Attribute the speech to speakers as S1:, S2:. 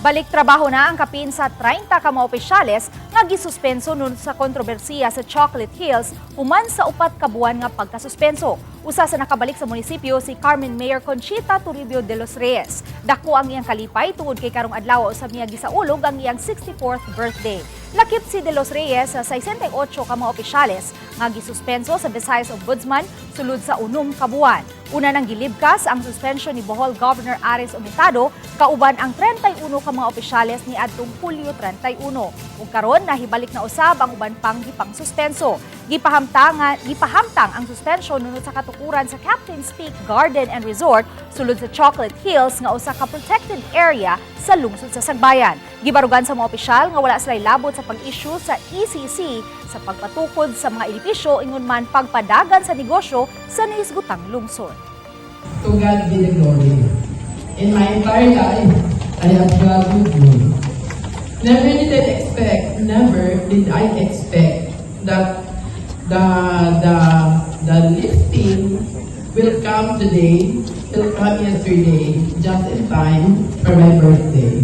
S1: Balik trabaho na ang kapin sa 30 ka mga opisyales nga gisuspenso nun sa kontrobersiya sa Chocolate Hills human sa 4 ka buwan nga pagkasuspenso. Usa sa nakabalik sa munisipyo si Carmen Mayor Conchita Toribio de los Reyes. Dako ang iyang kalipay tungod kay karong adlaw usab niya gisaulog ang iyang 64th birthday. Lakip si de los Reyes sa 68 ka mga opisyales nga gisuspenso sa Visayas Ombudsman sulod sa 6 ka buwan. Una nang gilibkas ang suspension ni Bohol Governor Aris Omitado kauban ang 31 ka mga opisyales ni adtong Hulyo 31. Ug karon nahibalik na usab ang uban pang gipang-suspenso. Gipahamtang ang suspension nunot sa katukuran sa Captain's Peak Garden and Resort sulod sa Chocolate Hills nga usa ka protected area sa lungsod sa Sagbayan. Gibarugan sa mga opisyal nga wala sila labot sa pag-issue sa ECC sa pagpatukod sa mga edipisyo ingon man pagpadagan sa negosyo sa nahisgutang lungsod.
S2: To God be the glory. In my entire life, I have God with me. Never did I expect, never did I expect that the lifting will come today, will come yesterday, just in time for my birthday.